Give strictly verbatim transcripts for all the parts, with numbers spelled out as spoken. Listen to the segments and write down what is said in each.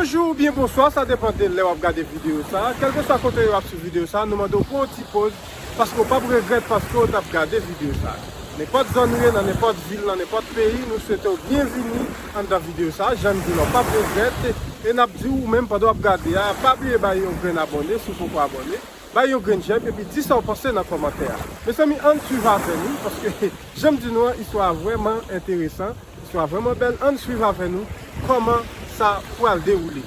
Bonjou oubyen bonswa, sa depann de lè w ap gade videyo sa a. Kèlkeswa kote w ap swiv videyo sa a, nou mande w pran yon ti poz, paske w p ap regrèt paske w t ap gade videyo sa a. Nenpòt zòn ou ye, nan nenpòt vil, nan nenpòt peyi, nou swete w byenvini anndan videyo sa a. Jan m di w la, w p ap regrèt. E n ap di w, ou menm, pandan w ap gade a, pa bliye bay yon grenn abòne si w poko abòne. Bay yon grenn j'aime epi di sa w panse nan kòmantè a. Mezanmi, ann swiv avè nou, paske jan m di nou an, istwa a vrèman enteresan, istwa a vrèman bèl. Ann swiv avè nou kòman sa pral dewoule.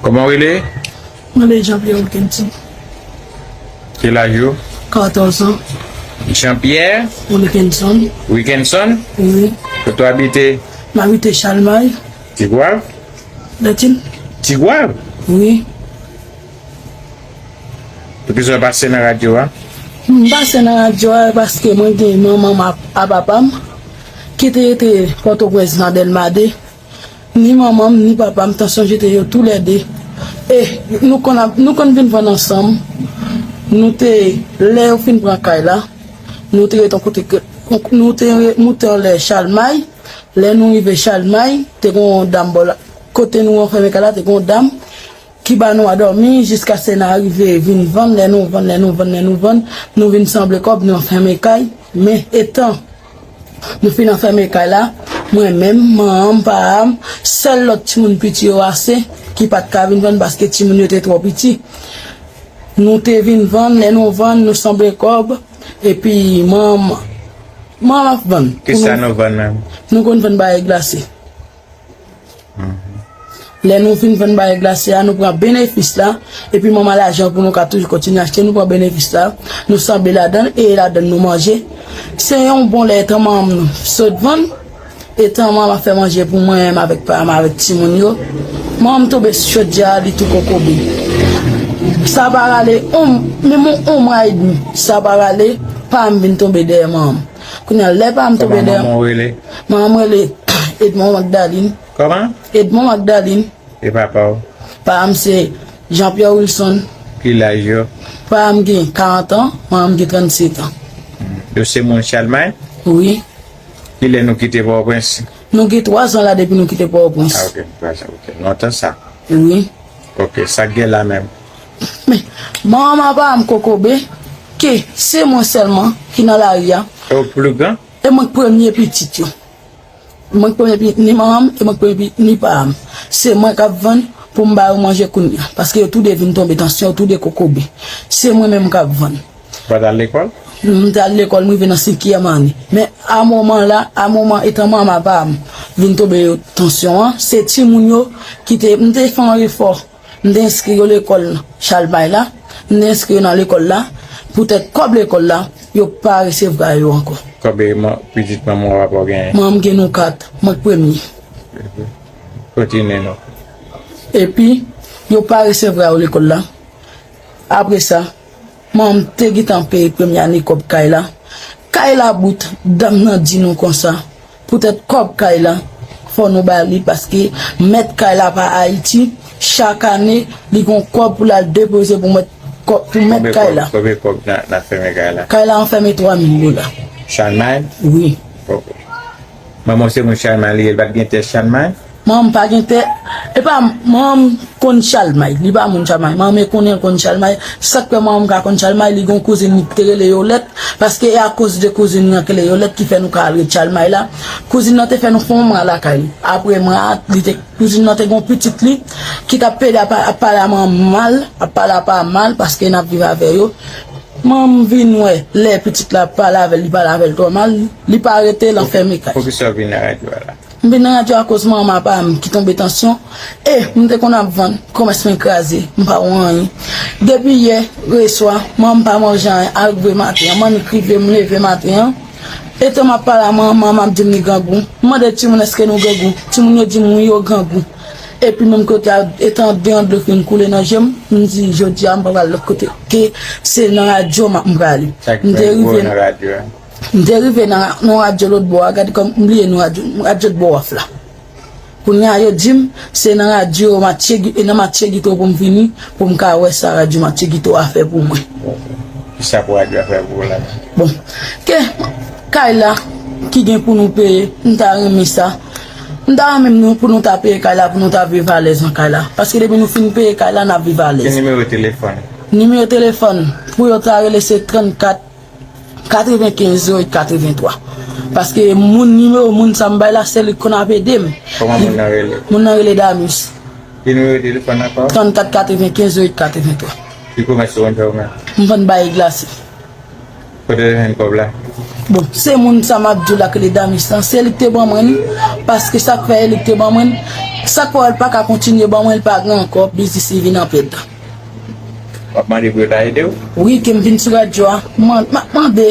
Kòman w rele? Mwen rele Jean Pierre Wilkinson. Ki laj ou? Katòz an. Jean Pierre? Wilkinson. Wilkinson? Wi. Kote w abite? M abite Chalmay. Tigwav? Latin. Tigwav? Wi. Poukisa w pase nan radyo a? M pase nan radyo a paske mwen gen manman m a, a papa m ki te rete Pòtoprens nan Dèlma de. Ni manman m, ni papa m, tansyon jete yo toulède. E nou konn ap, nou konn vin vann ansanm. Nou te, lè yo fin pran kay la, nou te rete yon kote ke, nou te re-, moute anlè Chalmay. Lè nou rive Chalmay, te gen yon dam bò la. Kote nou anfèmen kay la, te gen yon dam ki ba nou a dòmi jiskaske n a rive vin vann. Lè nou vann, lè nou vann, lè nou vann, nou vin sanble kòb, nou anfèmen kay. Men etan nou fin anfèmen kay la, mwen menm, manman m, pa m, sèl lòt timoun piti yo ase ki pa t ka vin vann paske timoun yo te twò piti. Nou te vin vann, lè nou vann, nou sanble kòb, epi manman, manman ap vann. Kisa nou vann menm? Nou konn vann bagay glase. Lè nou fin vann bagay glase a, nou pran benefis la, epi manman lajan pou nou ka toujou kontinye achte, nou pran benefis la, nou sanble ladan l, e ladan l nou manje. Se yon bon lè etan manman m sot vann, etan manman m ap fè manje pou mwen menm avèk pa m, avèk timoun yo. Manman m tonbe sou chodyè a, li tou kokobe. Sa pa rale, on, menm yon, yon mwa edmi, sa pa rale, pa m vin tonbe dèyè manman m. Kounye a, lè pa m tonbe dèyè. Kòman manman w rele? Manman m rele Edmond Magdalin. Kòman? Edmond Magdalin. E papa w? Papa m se Jean Pierre Wilson. Ki laj yo? Papa m gen karant an, manman m gen trannset an. Yo se moun Chalmay? Wi. Kilè nou kite Pòtoprens? Nou gen twa zan la depi nou kite Pòtoprens. Ah, ok, twa zan, ok. Lontan sa. Wi. Ok, sa k gen la menm? Men, manman papa m kokobe, ke se mwen sèlman ki nan lari a. E w k pli gran? E mwen k premye pitit yo. Mwen k premye pitit ni manman m, e mwen k premye pitit ni papa m. Se mwen k ap vann pou m ba yo manje kounye a. Paske yo toude vin tonbe tansyon, yo toude kokobe. Se mwen menm k ap vann. Ou pa t al lekòl? M t al lekòl, m rive nan senkyèm ane. Men a moman la, a moman etan manman papa m vin tonbe yo tansyon an, se timoun yo ki te, m te fè yon efò. M te enskri yo lekòl Chalmay la. M te enskri yo nan lekòl la. Poutèt kòb lekòl la, yo pa resevwa yo ankò. Kòb e man-, pitit manman w papa w genyen? Manman m gen nou kat. Mwen k premye. Kontinye non. Epi, yo pa resevwa yo lekòl la. Apre sa, manman m te gentan peye premye ane kòb kay la. Kay la bout, dam nan di nou konsa. Poutèt kòb kay la, fò nou ba li, paske mèt kay la pa Ayiti. Chak ane, li gon kòb pou l al depoze pou mèt kò-, pou mèt kay la. Konbyen kòb, konbyen kòb nan, nan fèmen kay la? Kay la anfèmen twa mil dola. Chalmay? Wi. Ok. Manman w se moun Chalmay li ye, li pa t gen tè Chalmay? Manman m pa gen tè. E pa, manman m konn Chalmay. Li pa moun Chalmay. Manman m konnen l konn Chalmay. Sa k fè manman m ka konn Chalmay, li gen yon kouzin li ki te rele Yolèt. Paske e akoz de kouzin nan ki rele Yolèt ki fè nou ka al ret Chalmay la. Kouzin nan te fè nou fè yon mwa lakay li. Apre mwa a, li te, kouzin nan te gen yon pitit li ki t ap pede ap, ap pale a manman m mal, ap pale a papa m mal, paske n ap viv avè yo. Manman m vin wè, lè pitit la ap pale avè l, li pale avè l twò mal, li pa rete, l anfèmen kay. Poukisa w vin nan radyo a la? M vin nan radyo akoz manman papa m ki tonbe tansyon, e m te konn ap vann, kòmès mwen kraze, m pa wè anyen. Depi yè, reswa, manman m pa manje anyen, arive maten an, m annik rive, m leve maten an, etan m ap pale a manman m, manman m ap di m li grangou. M mande timoun èske nou grangou? Timoun yo di m wi, yo grangou. Epi menm kote a, etan de an dlo fin koule nan je m, m di jodi a m pa pral lòt kote ke se nan radyo m ap, m prale. M te rive nan radyo a. M te rive nan, nan radyo lòt bò a, gade kòm m bliye non radyo, radyo Bò Waf la. Kounye a yo di m se nan radyo Matye Gi-, e nan Matye Gito pou m vini, pou m ka wè sa radyo Matye Gito a fè pou mwen. Kisa pou radyo a fè pou ou la? Bon, ke kay la ki gen pou nou peye, m ta renmen sa. M ta renmen nou pou nou ta peye kay la, pou nou ta viv alèz nan kay la. Paske depi nou fin peye kay la, n ap viv alèz. Ki nimewo telefòn? Nimewo telefòn pou yo ta rele se trannkat katrevenkenz zewo uit katrevenntwa. Paske moun, nimewo moun sa m bay la, se li k konn ap ede m. Kòman moun nan rele? Moun nan rele Damis. Ki nimewo telefòn ankò? Trannkat katrevenkenz zewo uit katrevenntwa. Ki komès ou konn fè ou menm? M vann bagay glase. Kote w te jwenn kòb la? Bon, se moun sa m ap di w la k rele Damis lan, se li k te ban mwen li, paske sa k fè e li k te ban mwen, sa k fè w pa ka kontinye ban mwen, li pa gen ankò, biznis li vin an pèd. W ap mande pou yo ta ede w? Wi, ke m vin sou radyo a, m ap mande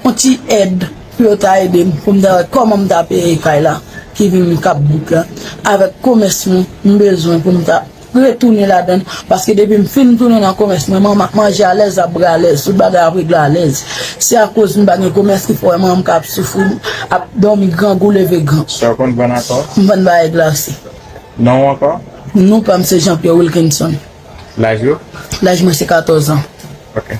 yon ti èd pou yo ta ede m, pou m ta wè kòman m ta peye kay la, ki vin k ap bout la, avèk komès mwen, m bezwen pou m ta retounen ladan l, paske depi m fin tounen nan komès mwen, manman ap manje alèz, ap bwè alèz, tout bagay ap regle alèz. Se akoz m pa gen komès ki fè w wè manman m ka ap soufri, ap dòmi grangou, leve gran. Sa w konn vann ankò? M vann bagay glase. Non w ankò? Non pa m se Jean Pierre Wilkinson. Laj ou? Laj mwen se katòz an. Ok.